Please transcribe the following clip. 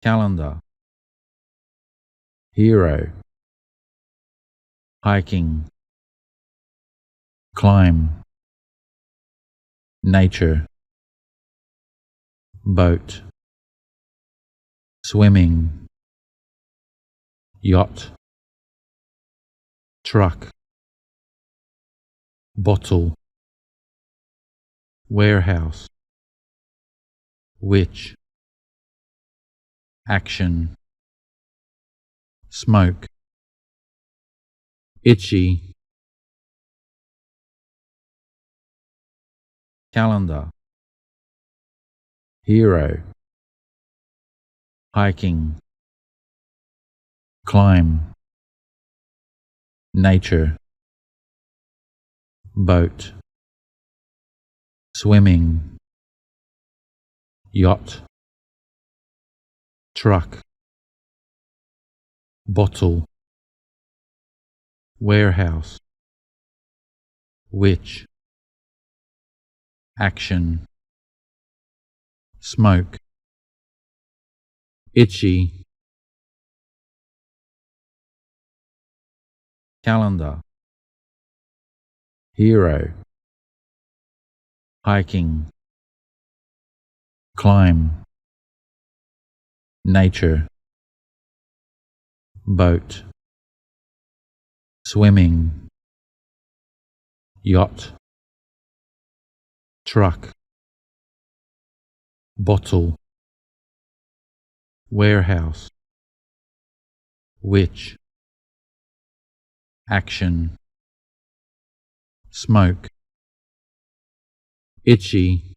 Calendar, hero, hiking, climb, nature, boat, swimming, yacht, truck, bottle, warehouse, witch, action, smoke, itchy. Calendar, hero, hiking, climb, nature, boat, swimming, yacht, truck, bottle, warehouse, witch, action, smoke, itchy. Calendar, hero, hiking, climb, nature, boat, swimming, yacht, truck, bottle, warehouse, witch, action, smoke, itchy.